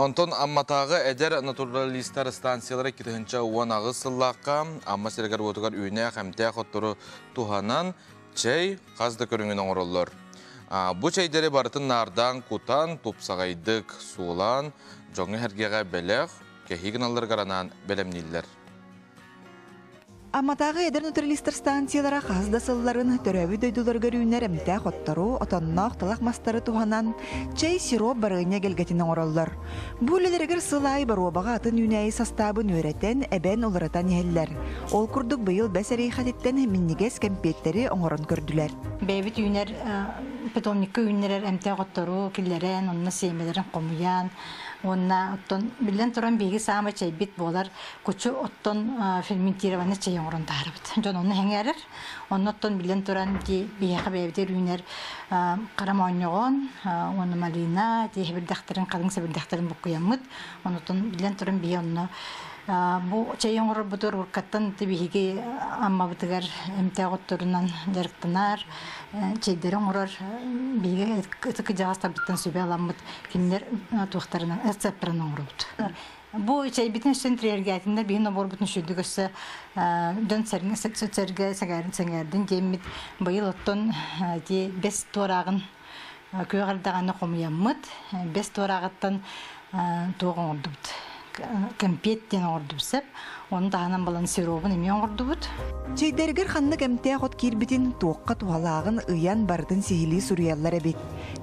Онтон Амматааҕы эдэр натуралистар станциялара 2018 сыллаахха Амма сиригэр-уотугар үүнээх эмтээх оттору туһанан чэй хас да көрүҥүн оҥороллор. Бу чэйдэри барытын наардаан кутан, тупсаҕайдык суулаан, дьоҥҥо-сэргэҕэ бэлэх, кэһии гыналларыгар анаан бэлэмнииллэр. Амматааҕы эдэр натуралистар станциялара хаһыс да сылларын төрөөбүт дойдуларыгар үүнэр эмтээх оттору, отонноох талах мастары туһанан чэй, сироп, барыанньа эгэлгэтин оҥороллор. Бу үлэлэригэр сыл аайы боруобаҕа атын үүнээйи састаабын үөрэтэн, эбэн уларытан иһэллэр. Ол курдук быйыл бэс эриэхэтиттэн минньигэс кэмпиэттэри оҥорон көрдүлэр. Бэйэбит үүнэр питомникка үүннэрэр эмтээх оттору киллэрэн, онно сиэмэлэрин хомуйан, уонна оттон биллэн туран биһиги саамай чэйбит буолар кучу оттон ферментированный чэй оҥорон таһаарабыт. Дьон онно сэҥээрэр. Онно оттон биллэн туран ити биһиэхэ бэйэбитигэр үүнэр хара моонньоҕон уонна малина ити сэбирдэхтэрин халыҥ сэбирдэхтэрин буккуйаммыт. Онутун биллэн туран биһи онно бу чэй оҥорорбутугар уруккаттан ити биһиги Аммабытыгар эмтээх отторунан дьарыктанар, чэйдэри оҥорор биһиги ытык кырдьаҕастарбыттан сүбэ аламмыт кинилэр туохтарынан рецептарын оҥоробут. Бу чэйбитин өссө интриэргээтиннэр биһин нобуорбутун үчүгдүк өссө дьон сэргэ сэҥээрин сэҥээрдин диэммит быйыл оттон ити бэс туорааҕын күөх эрдэҕинэ хомуйаммыт бэс туорааҕыттан туох оҥордубут кэмпиэт диэн оҥордубут сөп ону таһынан балан сиробун эмиэ оҥордубут. Чэйдэригэр ханнык эмтээх от киирбитин, туохха туһалааҕын ыйан барытын сиһилии суруйаллар эбит.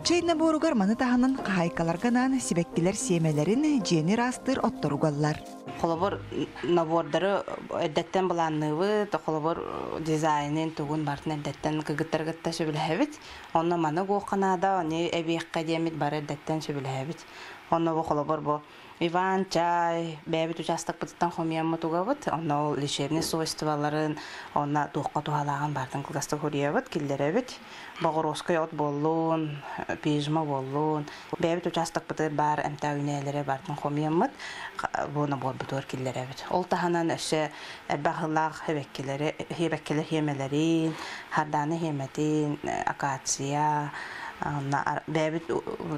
Чэй наборугар маны таһынан хаһаайкаларга анаан сибэккилэр сиэмэлэрин, дьиэни ыраастыыр оттору угаллар. Холобур, набордары эрдэттэн былаанныыбыт, холобур, дизайнын тугун барытын эрдэттэн кыргыттары кытта сөбүлэһэбит. Онно маны угуохха наада, ону эбиэххэ диэммит бары эрдэттэн сөбүлэһэбит. Онно бу холобур бу Иван чай бэйэбит учаастакпытыттан хомуйаммыт угабыт, онно ол лечебный свойстволарын, онно туохха туһалааҕын барытын кылгастык суруйабыт, киллэрэбит. Боҕуруоскай от буоллун, пижма буоллун, бэйэбит учаастакпытыгар баар эмтээх үүнээйилэри барытын хомуйаммыт, бу наборбутугар киллэрэбит. Ол таһынан өссө элбэх сыллаах эбэккилэри, хиэбэккилэр хиэмэлэрин, хардааны хиэмэтин, акация, бэйэбит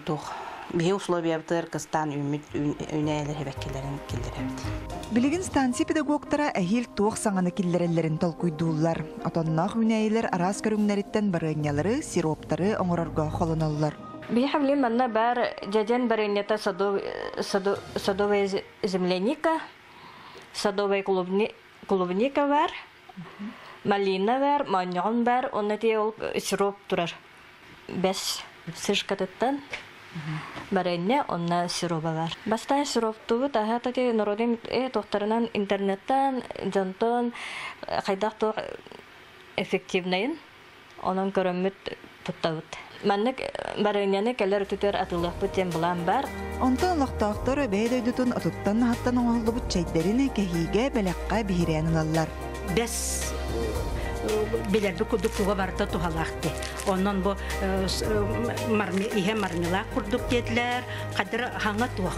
туох биһи условиябытыгар кыстаан үүммүт үүнээйилэр эбэккилэрин киллэрэбит. Билигин станция педагогтара эһиил туох саҥаны киллэрэллэрин толкуйдууллар. Отонноох үүнээйилэр араас көрүҥнэриттэн барыанньалары, сироптары оҥорорго холоноллор. Биһиэхэ билигин манна баар дьэдьэн барыанньата садовая земляника, садовая клубника бар, малина бар, моонньоҕон бар, онно ити ол сироп турар. Бэс сышкатыттан барыанньа онно сироба бар. Бастаан сироптубут аһа таки народын туохтарынан интернеттан, дьонтон хайдах туох эффективнайын онон көрөммүт туттабыт. Маннык барыанньаны кэлэр өтүтүгэр атыылыахпыт диэн былаан бар. Онтон олохтоохтор бэйэ дойдутун отуттан-наһаттан оҥоһуллубут чэйдэрин кэһиигэ, бэлэххэ биһирээн ылаллар. Бэс билэрбит курдук туга барыта туһалаах дии. Онон бу иһэ мармелад курдук диэтилэр, хадыр хаҥа туох.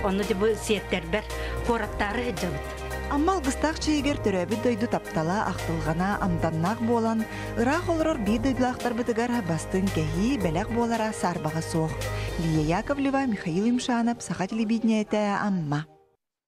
Онно бу сиэттэрбэр куораттаары сылдьабыт. Амма алгыстаах чэйигэр төрөөбүт дойду таптала, ахтылҕана, амтаннаах буолан, ыраах олорор биир дойдулаахтарбытыгар бастыҥ кэһии, бэлэх буолара саарбаҕа суох. Лия Яковлева, Михаил Юмшанов, Саха телевидениетэ, Амма.